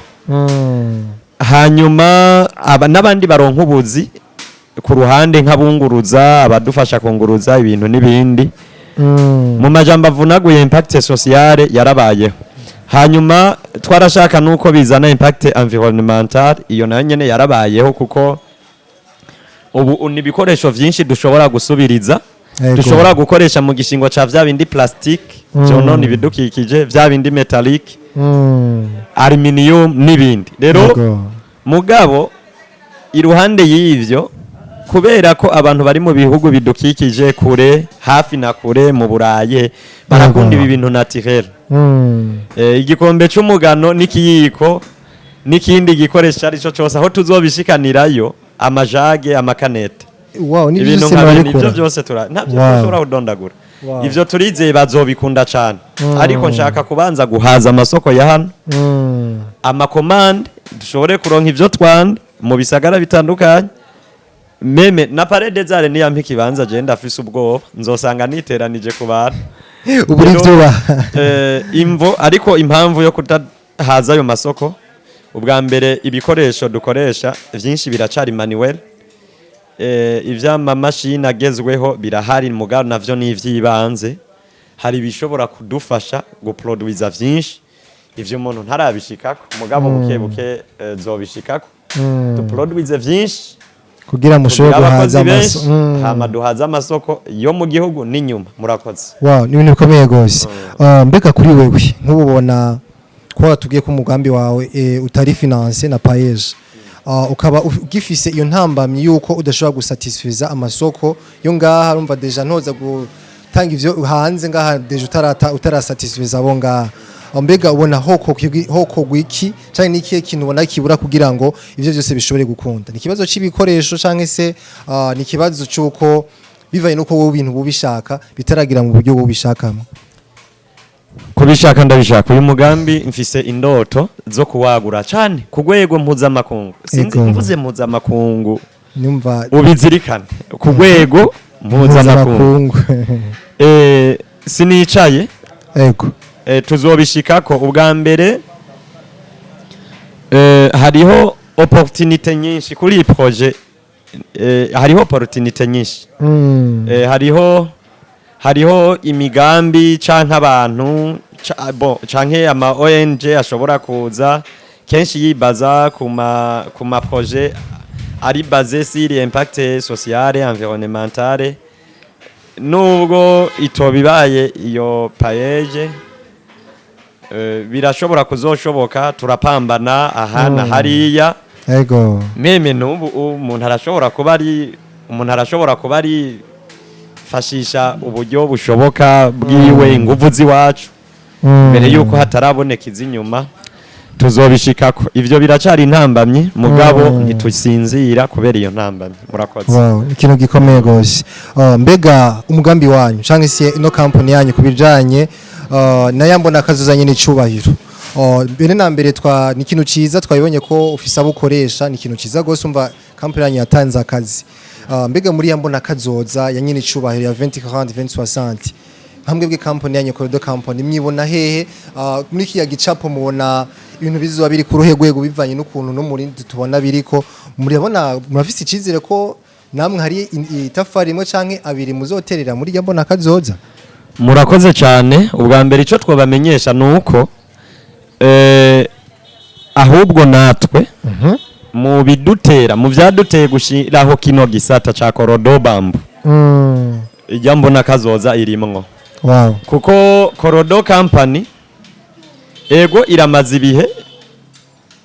Hanyuma aba n'abandi baronka ubuzi ku ruhande, nk'abunguruza, abadufasha kunguruza ibintu n'ibindi. Mu majambo avunaguye, impact sociale yarabayeho. Hanyuma twarashaka nuko bizana impact environnemental, iyo nayo nyene yarabayeho, kuko ubu ni ibikoresho vyinshi dushobora gusubiriza, dushobora gukoresha mu gishingo ca vya bindi plastique vyonona ibidukikije, vya bindi métallique, aluminium n'ibindi. Rero mugabo iruhande y'ivyo, kubera ko abantu bari mu bihugu bidukikije kure, hafi na kure, mu Burayi, barakunda ibi bintu naturel. Igikombe c'umugano n'ikiyiko n'ikindi gikoresho ari cyo cyose, aho tuzobishikanirayo, amajage, amakanete, Wow, ni ibintu byose nka bene ivyo murabikora. byose tura ntabyo dushobora kudondagura. Ivyo turizeye bazobikunda cane, ariko nshaka kubanza guhaza amasoko ya hano, ama commandes, dushobore kuronka ivyo twanda mu bisagara bitandukanye, même na Palais des Arts niyampa ikibanza. Je ndafise ubwoba nzosanga niteranije ku bantu. Ubu Rero, ivyo ba imvo, ariko impamvu yo kudahaza ayo masoko, ubwa mbere ibikoresho dukoresha vyinshi biracari manuel. Ivy'amamashini agezweho birahari, mugabo navyo ni ivy'ibanze. Hari ibishobora kudufasha guproduiza vyinshi, ivyo umuntu ntarabishikako, mugabo buke buke zobishikako, duproduize vyinshi kugira mushobore tugira guhaza abakozi benshi, amaso. Hama duhaze amasoko yo mu gihugu n'inyuma. Murakoze. Wow, ni ibintu bikomeye gose. Mbega kuri wewe, nk'ububona ko watubwiye ko umugambi wawe utari financé na PAEEJ, ukaba ugifise iyo ntambamyi yuko udashobora gusatisfiza amasoko yo ngaha, urumva déjà ntoza gutanga ivyo hanze ngaha, déjà utarasatisfiza abo ngaha. Mbega ubona hoko gwiki canke nikihe kintu ubona kibura kugira ngo ivyo byose bishobore gukunda? Ni ikibazo c'ibikoresho canke se ni ikibazo c'uko bivaye nuko wowe ibintu bubishaka bitaragira mu buryo bubishakamo? Kubishaka ndabishaka. Uyu mugambi mfise indoto zo kuwagura cyane ku rwego mpuzamakungu. Sinzi, mvuze mpuzamakungu, Numva ubizirikane, ku rwego mpuzamakungu. mpuzamakungu. Sinicaye. Tuzobishikako. Ubwa mbere hariho opportunité nyinshi kuri iyi projet. Hariho opportunité nyinshi. Hariho imigambi canke abantu bon, canke ama ONG ashobora kuza kenshi yibaza ku ma projet ari basé sur impact social, environnemental. Nubwo itobibaye iyo PAEEJ, birashobora kuzoshoboka, turapambana aha na hariya. Même n'ubu umuntu arashobora kuba ari fashisha uburyo bushoboka bwiwe, inguvu z'iwacu, mbere yuko hataraboneka iz'inyuma. Tuzobishikako. Ivyo biracari intambamyi, mugabo ntitusinzira kubera iyo ntambamyi. Murakoze. Wow, ikintu gikomeye gose. Mbega umugambi wanyu canke se ino company yanyu kubijanye na yambona kazuzanye n'icubahiro, mbere na mbere twa ni ikintu ciza twabibonye ko ufise abo ukoresha, ni ikintu ciza gose. Umva, company yanyu yatanze akazi. Mbega muri yambona kazoza ya nyine icubahiro ya 2040 2060, nkamwe bwe company yanyu Corridor Company mwibona hehe? Muri kiya gicapo mubona ibintu bizoba biri ku ruhe rwego, bivanye n'ukuntu no muri tubona biriko? Murabona, murafise icizere ko namwe hari itafari rimwe canke abiri muzoterera muri yambona kazoza? Murakoze cyane. Ubwa mbere icyo twabamenyesha ni uko ahubwo natwe mu bidutera, mu byaduteye gushyiraho kino gisata ca Korodo Bambu, ijya mbona kazoza irimwo, kuko Korodo Company ego iramaze ibihe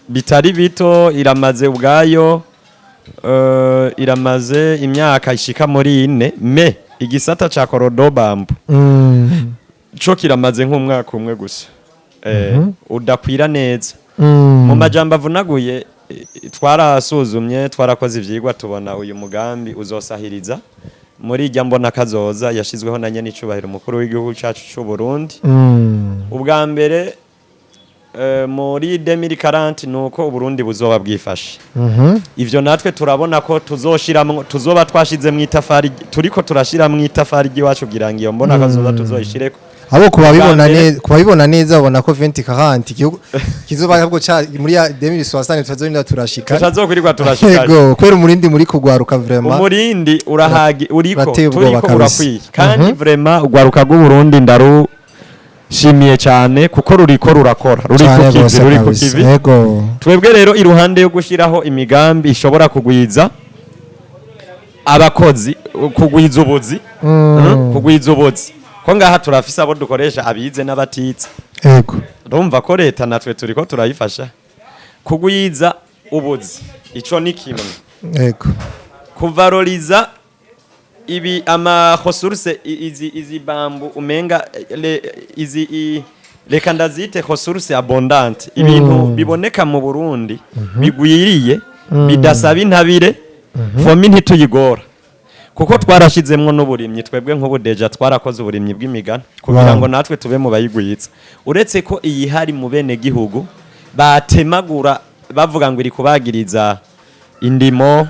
bitari bito, iramaze ubwayo iramaze imyaka ishika muri 4, mais igisata ca Korodo Bambu co kiramaze nk'umwaka umwe gusa udakwira neza. Mu majambo avunaguye, twarasuzumye, twarakoze ivyigwa, tubona uyu mugambi uzosahiriza muri ijya mbona kazoza yashizweho na nyenicubahiro umukuru w'igihugu cacu c'u Burundi. Ubwa mbere Muri 2040 nuko Uburundi buzoba bwifashe. Ivyo natwe turabona ko tuzoshiramwo, tuzoba twashize mu itafari, turiko turashira mu itafari ry'iwacu kugira ngo iyo mbona kazoza tuzoyishireko. Abo kubabibona Bwa mbere- neza, kubabibona neza babona ko 2040 igihugu kizoba ahubwo ca muri ya 2060 tutazorinda turashika. Tutazokwirirwa turashika. Yego, kubera umurindi muri kugwaruka vraiment. Umurindi urahagi uriko Urateye ubwoba turiko kabisa. urakwiye kandi vraiment ugwaruka rw'Uburundi ndarushimiye cyane kuko ruriko rurakora, ruri ku Cane kivi, gose ruri ku kabisa. kivi. Twebwe rero, iruhande yo gushyiraho imigambi ishobora kugwiza abakozi, kugwiza ubuzi, kugwiza ubuzi ko ngaha turafise abo dukoresha, abize n'abatize. Urumva ko leta natwe turiko turayifasha kugwiza ubuzi, ico ni kimwe. Kuvaloriza ibi ama ressources, izi bambou umenga izi reka ndazite ressources abondantes, ibintu biboneka mu Burundi bigwiriye, bidasaba intabire. FOMI ntituyigora kuko twarashizemwo n'uburimyi. Twebwe nk'ubu déjà twarakoze uburimyi bw'imigano kugira ngo natwe tube mu bayigwiza, uretse ko iyihari mu bene gihugu batemagura bavuga ngo iri kubagiriza indimo,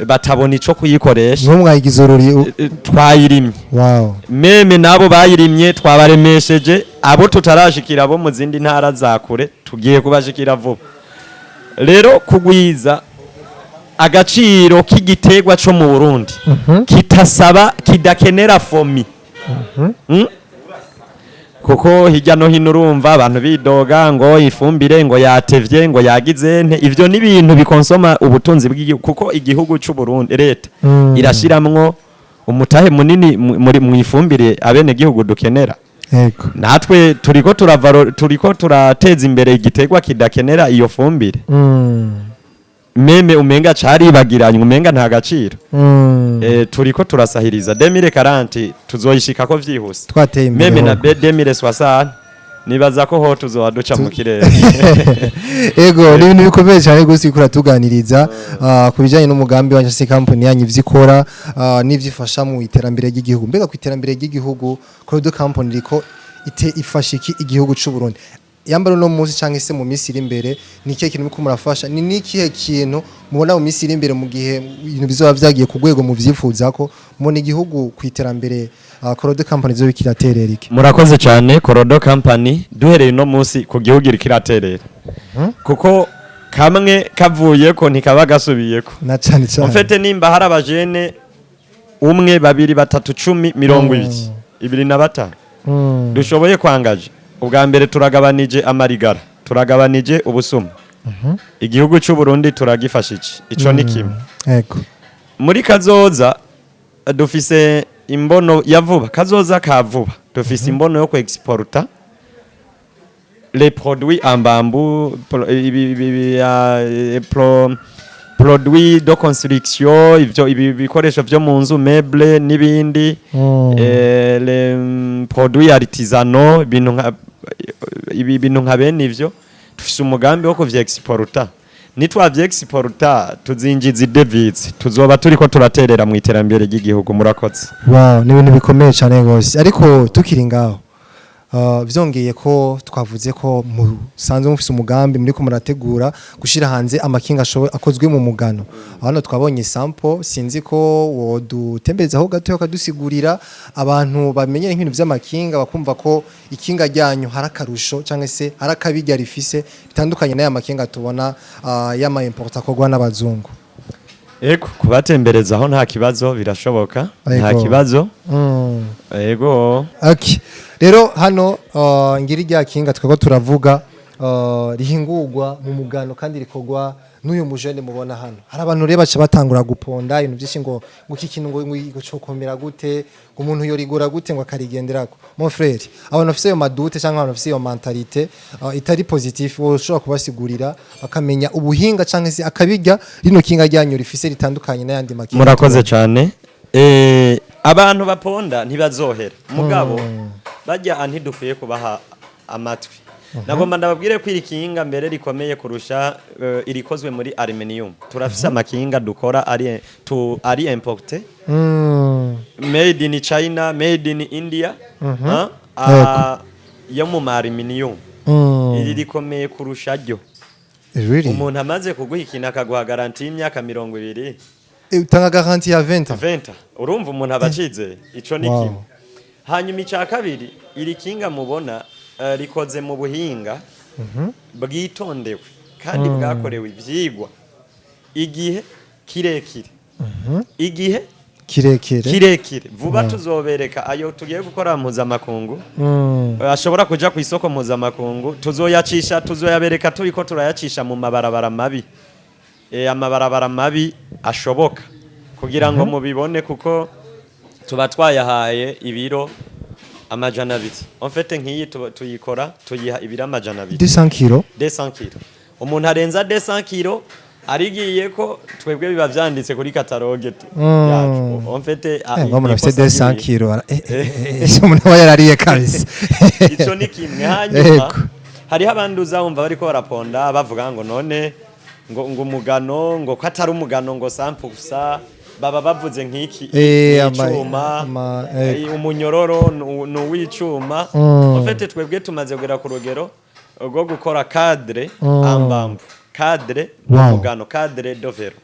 batabona ico kuyikoresha. Ntumwayigize ururi. Twayirimye. Même nabo bayirimye twabaremesheje. Abo tutarashikira abo mu zindi ntara za kure tugiye kubashikira vuba. Rero kugwiza agaciro k'igiterwa co mu Burundi kitasaba, kidakenera FOMI. Kuko hirya no hino urumva abantu bidoga ngo ifumbire ngo yatevye, ngo yagize nte. Ivyo ni ibintu bikonsoma ubutunzi bw'igihugu, kuko igihugu c'u Burundi, leta irashiramwo umutahe munini muri mu ifumbire abene gihugu dukenera. Natwe turiko turavaro, turiko turateza imbere igiterwa kidakenera iyo fumbire. Même umenga caribagiranye, umenga nta gaciro. Turiko turasahiriza 2040 tuzoyishikako vyihuse. Twateye imbere. Même na Ahubwo. 2060 nibaza ko ho tuzoba duca mu kirere. Ego, ni ibintu bikomeye cyane rwose uriko uratuganiriza ku bijyanye n'umugambi wa se company yanyu, ivyo ikora n'ivyo ifasha mu iterambere ry'igihugu. Mbega ku iterambere ry'igihugu, Cordo Company riko ite ifasha iki igihugu c'u Burundi yambara uno munsi cyangwa se mu minsi iri imbere? Ni ikihe kintu muriko murafasha? Ni n'ikihe kintu mubona mu minsi iri imbere, mu gihe ibintu bizoba vyagiye ku rwego muvyifuza ko mubona igihugu ku iterambere, Cordo Company zo bikiraterera iki? Murakoze cyane. Korodo Company duhereye uno munsi ku gihugu iriko iraterera, kuko kamwe kavuyeko ntikaba gasubiyeko. Na cane cane. En fait, nimba hari abajene umwe, babiri, batatu, 10, 20, 25 dushoboye kwangaje, ubwa mbere turagabanije amarigara, turagabanije ubusuma, igihugu cy'u Burundi turagifashije, ico ni kimwe. Muri kazoza dufise imbono ya vuba, kazoza ka vuba, dufise imbono yo kuexporta les produits en bambou, ibi produits de construction, ivyo ibi bikoresho vyo mu nzu, meuble n'ibindi, les produits artisanaux, ibintu nka ibi, bintu nka bene ivyo dufise umugambi wo kuvyexporta. Nitwavyexporta tuzinjiza i devises, tuzoba turiko turaterera mu iterambere ry'igihugu. Murakoze. Wow, ni ibintu bikomeye cyane rwose. Ariko tukiri ngaho, vyongeye ko twavuze ko musanzwe mufise umugambi muri ko murategura gushira hanze amakinga akozwe mu mugano. Hano twabonye sample, sinzi ko wodutembereza aho gato kadusigurira, abantu bamenyere nk'ibintu vy'amakinga bakumva ko ikinga ryanyu hari akarusho cyangwa se hari akabirya rifise bitandukanye n'aya makinga tubona y'ama import akorwa n'abazungu. Ego, kubatembereza aho nta kibazo, birashoboka, nta kibazo. Ego. Okay. Rero hano ngiri rya kinga twego turavuga rihingurwa mu mugano kandi rikorwa n'uyu mujene mubona hano. Hari abantu rero baca batangura guponda ibintu byinshi ngo iki kintu ngo cokomera gute, ngo umuntu yorigura gute, ngo akarigenderako. Mon frère, abantu bafise ayo ma doutes cyangwa abantu bafise iyo mentalité itari positif, wowe ushobora kubasigurira bakamenya ubuhinga cyangwa se akabirya rino kinga ryanyu rifise ritandukanye n'ayandi makinga? Murakoze cyane. Abantu baponda ntibazohera, mugabo bajya ntidukwiye kubaha amatwi. Nagomba ndababwire ko iri kinga mbere rikomeye kurusha irikozwe muri aluminium. Turafise amakinga dukora ari tu ari importé, made in China, made in India, ha? Yego. Yo mu aluminium. Iri rikomeye kurusha ryo. Really? Umuntu amaze kuguha ikintu akaguha garantie y'imyaka 20. Utanga garantie ya 20 ans. 20, urumva umuntu aba acizeye ico ni kimwe. Hanyuma icya kabiri, iri kinga mubona rikoze mu buhinga bwitondewe kandi bwakorewe ivyigwa igihe kirekire, igihe kirekire. Kirekire. Vuba tuzobereka ayo tugiye gukora mpuzamakungu, ashobora kuja ku isoko mpuzamakungu. Tuzoyacisha, tuzoyabereka turiko turayacisha mu mabarabara mabi, amabarabara mabi ashoboka, kugira ngo mubibone, kuko tuba twayahaye ibiro 200. En fait, nk'iyi tuyikora tuyiha ibiro 200. 200 kilo. 200 kilo. Umuntu arenza 200 kilo arigiye ko twebwe biba vyanditse kuri catalogue yacu, en fait. Ngo umuntu afite ikosa 200 ry'ibi. kilo umuntu aba yarariye kabisa. Ico ni kimwe. Hanyuma hariho abandi uzawumva bariko baraponda bavuga ngo none ngo umugano, ngo ko atari umugano, ngo sampusa baba bavuze nk'iki icuma, umunyororo ni uw'icuma. En fait, twebwe tumaze kugera ku rugero rwo gukora cadre en bambou, cadre umugano, cadre de vélo.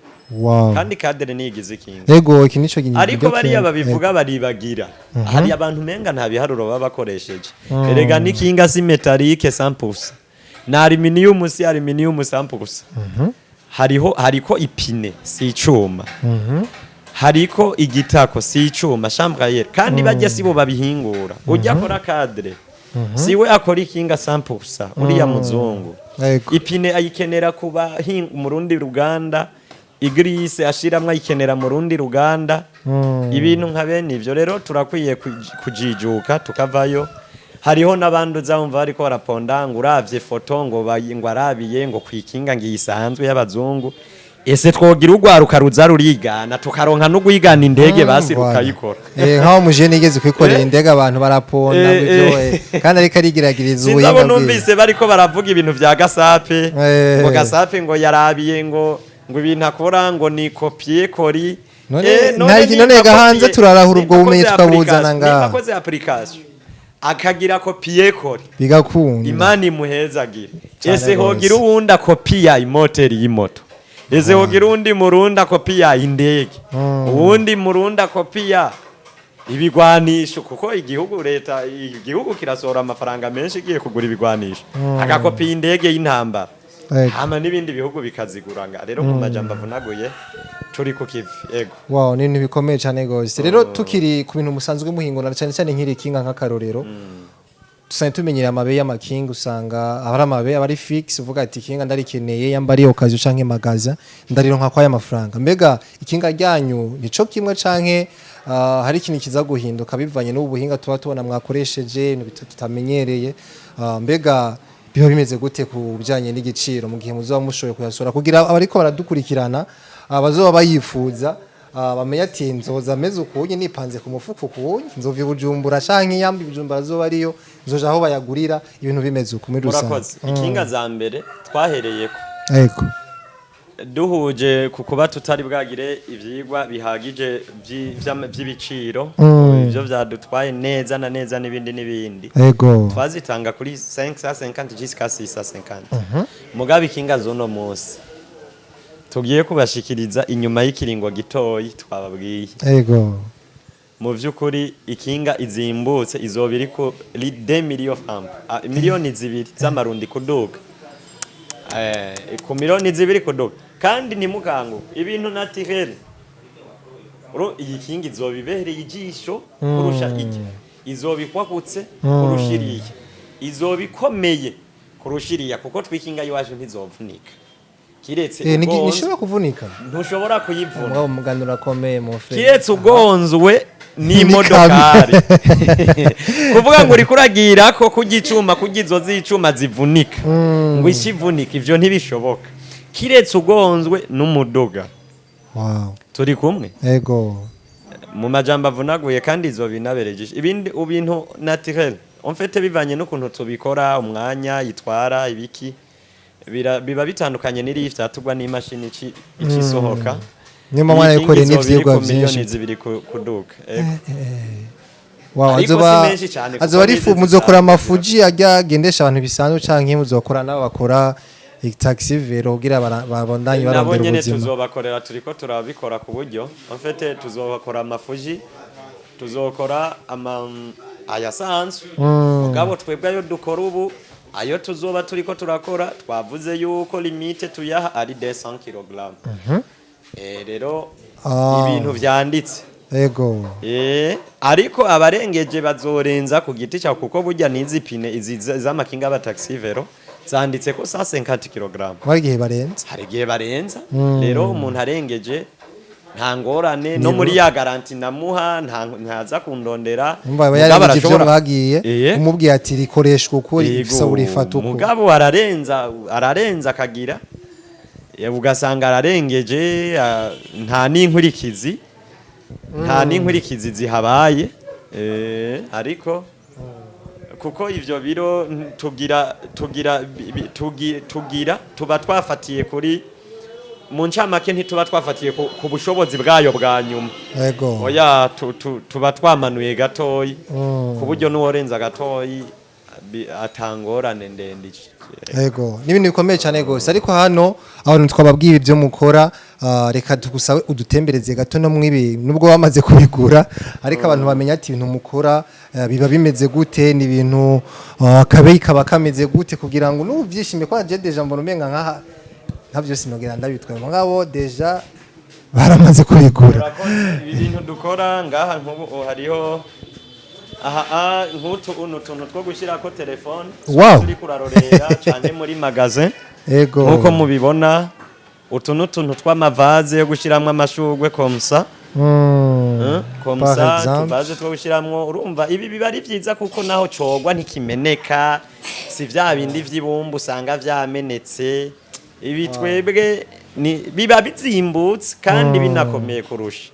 Kandi cadre niyigize ikinga. Ego, iki nico Ariko bariya babivuga baribagira, hari abantu umenga nta biharuro baba bakoresheje. Erega n'ikinga si métallique 100%, na aluminium si aluminium 100%. Hariho, hariko ipine, si icuma, hariko igitako, si icuma, chambre à air. Kandi bajya sibo babihingura. Ujya akora cadre siwe akora ikinga 100%, uriya muzungu. Ipine ayikenera kuba mu rundi ruganda, igrisse ashiramwo ayikenera mu rundi ruganda. Ibintu nka bene ivyo rero turakwiye kujijuka tukavayo. Hariho n'abandi uzumva bariko baraponda ngo uravye foto ngo ngo arabiye ngo kwikinga ngo iyisanzwe y'abazungu. Ese twogira urwaruka ruza rurigana, tukaronka no guhigana indege, basi Voilà. rukayikora. Nkaho umujene yigeze kwikorera indege, abantu baraponda ngo ivyo, kandi ariko arigerageza Sinzi ubuhinga abo bwiwe. Numvise bariko baravuga ibintu vya Gasape, ngo Gasape ngo yarabiye ngo ibintu akora ngo ni copier-coller. None Nimba gahanze turarahura ubwo nimba bumenyi akoze tukabuzana application- ngaha. Nimba akoze application akagira copier-coller, bigakunda. Imana imuhezagire. Cane Ese gose. hogira uwundi akopiya imoteri y'imoto? Ese hogira uwundi murundi akopiya indege, uwundi murundi akopiya ibigwanisho? Kuko igihugu, leta, igihugu kirasohora amafaranga menshi igiye kugura ibigwanisho, agakopiya indege y'intambara, hama n'ibindi bihugu bikazigura. Nga rero mu majambo avunaguye, turi ku kivi, ego. Wow, ni ibintu bikomeye cyane gose. Rero tukiri ku bintu musanzwe muhingura, cyane cyane nk'iri kinga, nk'akarorero, dusanzwe tumenyereye amabe y'amakinga, usanga aba ari amabe aba ari fixe, uvuga ati ikinga ndarikeneye, yamba ari occasion canke magasin, ndarironka kwaya mafaranga. Mbega ikinga ryanyu nico kimwe canke hari ikintu kiza guhinduka bivanye n'ubu buhinga tuba tubona mwakoresheje, ibintu tutamenyereye? Mbega biba bimeze gute ku bijanye n'igiciro mu gihe muzoba mushoboye kuyasora, kugira abariko baradukurikirana, abazoba bayifuza, bamenye ati nzoza ameze ukunye, nipanze ku mufuko ukunye, nzova i Bujumbura canke yamba i Bujumbura azoba ariyo, nzoja aho bayagurira, ibintu bimeze uku muri rusange? Murakoze. Ikinga za mbere twahereyeko, duhuje ku kuba tutari bwagire ivyigwa bihagije vy'ibiciro, ivyo vyadutwaye neza na neza n'ibindi n'ibindi, twazitanga kuri 550 jusqu'à 650. Mugabe ikinga z'uno munsi tugiye kubashikiriza inyuma y'ikiringo gitoyi twababwiye, mu vy'ukuri ikinga izimbutse izoba iri ku 2 millions francs, 2 miliyoni z'amarundi kuduga, ku 2 miliyoni kuduga. Kandi ntimukanguke, ibintu naturel. Iyi kinga izoba ibereye ijisho kurusha iki, izoba ikwagutse kurusha iriya, izoba ikomeye kurusha iriya, kuko twikinga iwacu ntizovunika kiretse ugonzwe. Nishobora kuvunika? Ntushobora kuyivuna. Mugabo umugani urakomeye mu fe. Kiretse ugonzwe n'imodokari. Kuvuga ngo uriko uragira ko kurya icuma, kurya izo z'icuma zivunika, ngo ishivunika, ivyo ntibishoboka kiretse ugonzwe n'umuduga. Turi kumwe? Ego. Mu majambo avunaguye, kandi izo binabereje ibindi ibintu naturel. En fait, bivanye n'ukuntu tubikora, umwanya yitwara ibiki, biba bitandukanye n'iriya ifyaturwa n'imashini ikisohoka. Niyo mpamvu mwarayikoreye Iyi kingi izoba iri n'ivyigwa ku miliyoni vyinshi. 2 kuduga. Ego. Wow, Ariko azoba si menshi cyane kuko azoba ari n'izi fu muzokora zisanzwe. Amafuji ajya agendesha abantu bisanzwe, canke muzokora nabo bakora taxi vélo kugira babandanye Nabo barondera nyene ubuzima? Tuzobakorera, turiko turabikora ku buryo en fait tuzokora amafuji, tuzokora ama ayasanzwe. Mugabo twebwe ayo dukora ubu, ayo tuzoba turiko turakora, twavuze yuko limite tuyaha ari 200 kg. Rero ibintu vyanditse. Ariko abarengeje bazorenza ku giti cyawe, kuko burya n'izi pine izi z'amakinga aba taxi vélo zanditse ko 150 kg. Hari igihe barenze. Hari igihe barenza. Rero umuntu arengeje nta ngorane, no muri ya garantie namuha ntaza kundondera. Umva, aba Mugabo yarengeje ivyo mwagiye umubwiye ati rikoreshwa uko, rifisa urifata uko. Mugabo ararenza, ararenza akagira ugasanga ararengeje, nta n'inkurikizi zihabaye. Ariko kuko ivyo biro tugira tuba twafatiye kuri, mu ncamake ntituba twafatiye ku bushobozi bwayo bwa nyuma. Oya, tuba twamanuye gatoyi ku buryo n'uworenza gatoyi atangorane ndende. Yego, n'ibintu bikomeye cyane gose. Ariko hano abantu twababwiye ibyo mukora, reka tugusabe udutembereze gato no mwibi, nubwo bamaze kubigura, ariko abantu bamenya ati ibintu mukora biba bimeze gute, ni ibintu kabeyi kaba kameze gute, kugira ngo n'ubu byishime kwa je déjà mbona umenga nkaha nka byose nogera ndabitwaye, mugabo déjà baramaze kubigura. Urakoze. Ibi bintu dukora ngaha nk'ubu hariho aha nk'utu unu tuntu two gushyirako telefone turi kurarorera cyane muri magasin. Nk'uko mubibona, utu ni utuntu tw'ama vase yo gushyiramo amashurwe comme ça. Par Comme ça. exemple. Utu vase two gushyiramo, urumva ibi biba ari byiza kuko naho cogwa ntikimeneka, si vya bindi vy'ibumba usanga vyamenetse. Ibi twebwe biba bizimbutse kandi binakomeye kurusha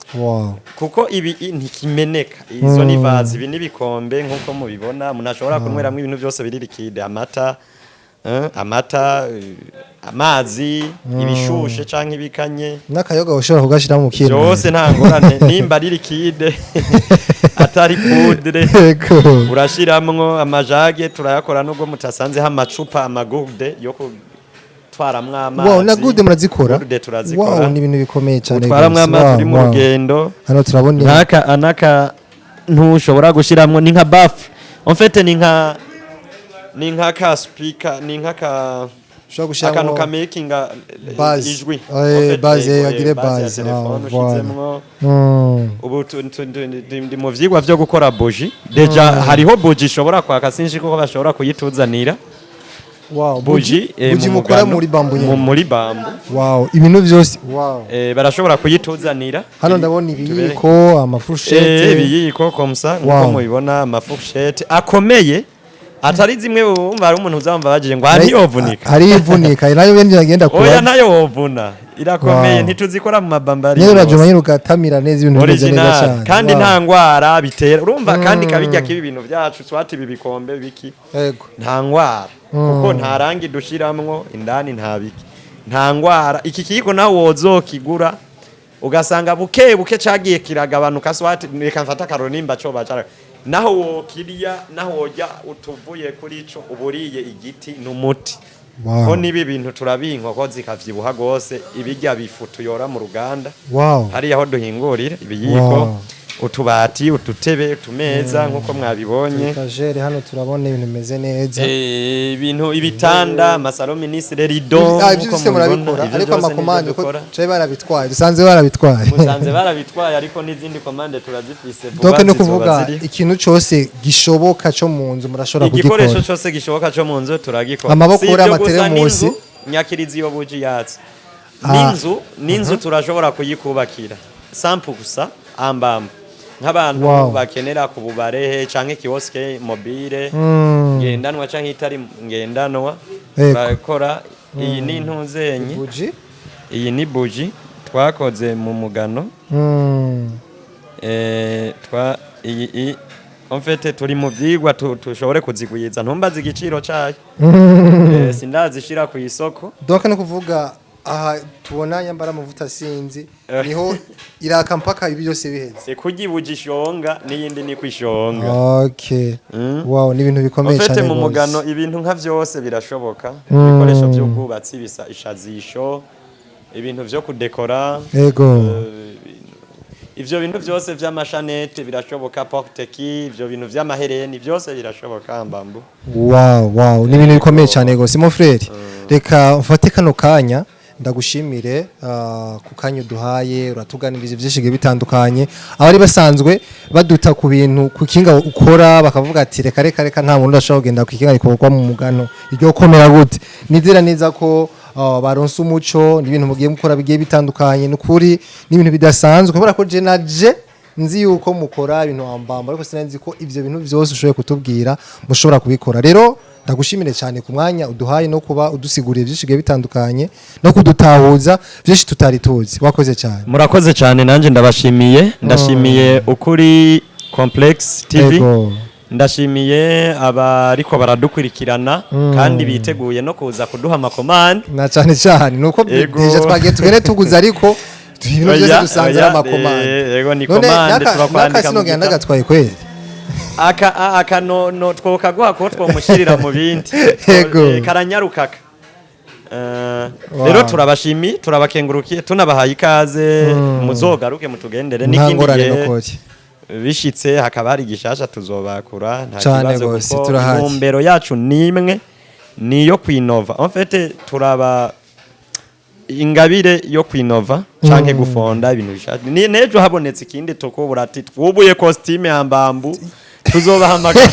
kuko ibi ntikimeneka. Izo ni vase, ibi n'ibikombe nk'uko mubibona, umuntu ashobora kunyweramo ibintu byose biri liquide, amata, amazi, ibishushe canke ibikanye. N'akayoga ushobora kugashira mu kintu. Byose nta ngorane nimba ari liquide atari poudre. Urashiramwo ama jug, turayakora nubwo mutasanzeho amacupa, ama gourde yo gutwaramwo amazi. Wow, na gourde murazikora? Gourde turazikora. Wow, ni ibintu bikomeye cyane Utwaramwo gose. amazi uri mu rugendo. Hano turabona Nk'aka anaka ntushobora gushiramwo, ni nka baffle en fait, ni nka ka speaker, ni nka ka ushobora gushyiramo akantu ka makinga Base. ijwi. En fait, Base, agire base ya base. telefone Ah, voilà. ushizemwo. Ubu ndi mu vyigwa vyo gukora buji. Déjà hariho buji ishobora kwaka, sinzi kuko bashobora kuyituzanira. Buji buji mu mukora mugano, muri bambu nyene? Muri bambu. Wow, ibintu byose, wow. Barashobora kuyituzanira. Hano ndabona ibiyiko, ama fourchette. Ibiyiko comme ça, nkuko mubibona, ama fourchette akomeye, atari zimwe wumva hari umuntu uzamva bagiye ngo aha ntiyovunika. Hari ivunika nayo bene agenda Oya, kuba. nayo wovuna, irakomeye. Ntituzikora mu mabambari nyine yose. urajuma nyine ugatamira neza, ibintu bimeze neza Original cyane. kandi nta ngwara bitera, urumva, kandi kabijya kibi ibintu byacu, swati ibi bikombe biki, nta ngwara kuko nta rangi dushiramwo indani, nta biki, nta ngwara. Iki kiyiko nawe wozokigura ugasanga buke buke cagiye kiragabanuka, swati reka mfata akaroro nimba co bacara naho wokirya, naho worya utuvuye kuri ico uburiye igiti n'umuti. Ko nibi bintu turabiha inkoko zikavyibuha gose, ibirya bifu tuyora mu ruganda hariya aho duhingurira ibiyiko, utubati, udutebe, utumeza nk'uko mwabibonye. Étagère, hano turabona ibintu bimeze neza. Ibintu, ibitanda, ama salon ministre, rideau. Ah, ibyo byose murabikora? Ariko ama commande ko cari barabitwaye, dusanze barabitwaye. Musanze barabitwaye, ariko n'izindi commande turazifise vuba Donc no zizoba kuvuga ziri. ikintu cyose gishoboka cyo mu nzu murashobora Igikoresho kugikora. cyose gishoboka cyo mu nzu turagikora. Amaboko, Si ibyo gusa, amateremusi. n'inzu, nyakirizi iyo buji yatse n'inzu turashobora kuyikubakira sample gusa ambamba nk'abantu bakenera ku bubarehe canke kiosque mobile ngendanwa canke itari ngendanwa. Turakora. Iyi ni intuzenyi. Buji. Iyi ni buji twakoze mu mugano. Twa iyi en fait turi mu vyigwa tushobore kuzigwiza, ntumbaze igiciro cayo. Sindazishira ku isoko. Donc no kuvuga Aha tubona yambara amavuta, sinzi niho iraka mpaka ibi byose biheze. Kurya ibuji ishonga n'iyindi ni kwishonga. Okay, wow, ni ibintu bikomeye Ufite cyane mu rwose. mugano ibintu nka vyose birashoboka, ibikoresho by'ubwubatsi bisa ishazisho, ibintu vyo kudekora, ivyo bintu byose vy'amashanete birashoboka, porte-clés, ivyo bintu vy'amahereni byose birashoboka mbambu. Wow, ni ibintu bikomeye cyane rwose. Mon frère, reka mfate kano kanya ndagushimire ku kanya uduhaye, uratuganiriza byinshi bigiye bitandukanye. Abari basanzwe baduta ku bintu ku kinga ukora bakavuga ati reka reka reka, nta muntu udashobora kugenda ku kinga rikorwa mu mugano, iryo komera gute? Nizera neza ko baronse umuco n'ibintu mugiye mukora bigiye bitandukanye. Nukuri n'ibintu bidasanzwe, kubera ko je naje nzi yuko mukora ibintu ambamba, ariko sinari ko ivyo bintu byose ushoboye kutubwira mushobora kubikora. Rero ndagushimire cyane ku mwanya uduhaye no kuba udusiguriye byinshi bigiye bitandukanye no kudutahuza byinshi tutari tuzi. Wakoze cyane. Murakoze cyane, nanjye ndabashimiye, ndashimiye Ukuri Complex TV. Ndashimiye abariko baradukurikirana kandi biteguye no kuza kuduha amakomande. Na cyane cyane nuko déjà twagiye tugende tuguze, ariko ibintu byose Oya, dusanze oya, ari amakomande. Yego, ni None komande, turakwandika naka mu sinogenda gitabo. nagatwaye kweli. Aka aka no twokaguha ko twomushyirira mu bindi. Karanyarukaka. Rero turabashimiye, turabakengurukiye, tunabahaye ikaze, muzogaruke mutugendere Nta n'ikindi ngorane gihe. nukuri. Bishitse hakaba hari igishasha tuzobakura, nta Cane kibazo, gose, kuko turahari. intumbero yacu nimwe, niyo kwinova. En fait turaba ingabire yo kwinova canke gufonda ibintu bishasha. Ni nejo habonetse ikindi tukubura ati twubuye costume ya mbambu, tuzobahamagara.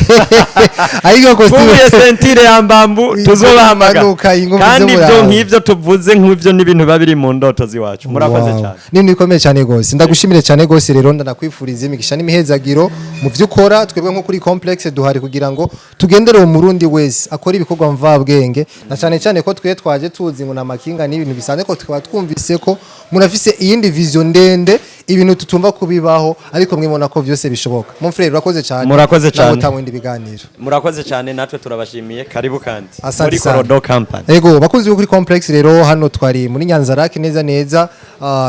Ariko costume Twubuye ceinture ya mbambu, tuzobahamagara. Imanuka, ingufu Kandi ibyo z'umurava. nk'ivyo tuvuze nk'ivyo n'ibintu biba biri mu ndoto ziwacu. Murakoze cyane. Ni ibintu bikomeye cyane rwose. Ndagushimire cyane rwose. Rero ndanakwifuriza imigisha n'imihezagiro mu byo ukora. Twebwe nko kuri Complex duhari kugira ngo tugendere uwo murundi wese akora ibikorwa mvabwenge, na cyane cyane ko twe twaje tuzi ngo namakinga n'ibintu bisanzwe, ko tukaba twumvise ko murafise iyindi vision ndende, ibintu tutumva kubibaho, ariko mwibona ko byose bishoboka. Mon frère, urakoze cyane. Murakoze cyane. Nawe utanga ibindi biganiro. Murakoze cyane, natwe turabashimiye. Karibu kandi Asante muri sana. Korodo Company. Ego, bakunzi bo kuri Complex, rero hano twari muri Nyanzarake neza neza,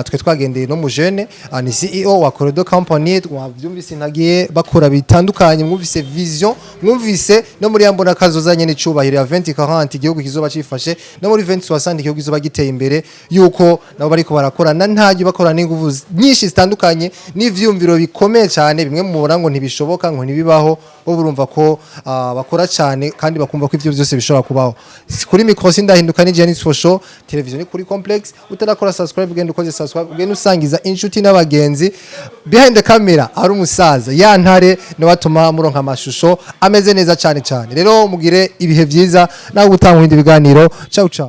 twe twagendeye no mu jeune, ni CEO wa Corridor Company. Mwavyumvise ntagiye bakora bitandukanye, mwumvise vision, mwumvise no muri yambona kazoza nyene cubahiro ya 2040 igihugu kizoba cifashe, no muri 2060 igihugu kizoba giteye imbere, yuko nabo bariko barakorana ntajyo bakora n'inguvu nyinshi zitandukanye n'ivyumviro bikomeye cyane. Bimwe mubona ngo ntibishoboka, ngo ntibibaho, bo burumva ko bakora cyane kandi bakumva ko ivyo byose bishobora kubaho. Kuri micro sindahinduka, ni Janice for show, television ni kuri Complex. Utarakora subscribe, ugenda ukoze subscribe, ugenda usangiza inshuti n'abagenzi. Behind the camera ari umusaza ya ntare, niwe atuma muronka amashusho ameze neza cyane cyane. Rero mugire ibihe byiza, nawe gutanga ibindi biganiro. Ciao ciao.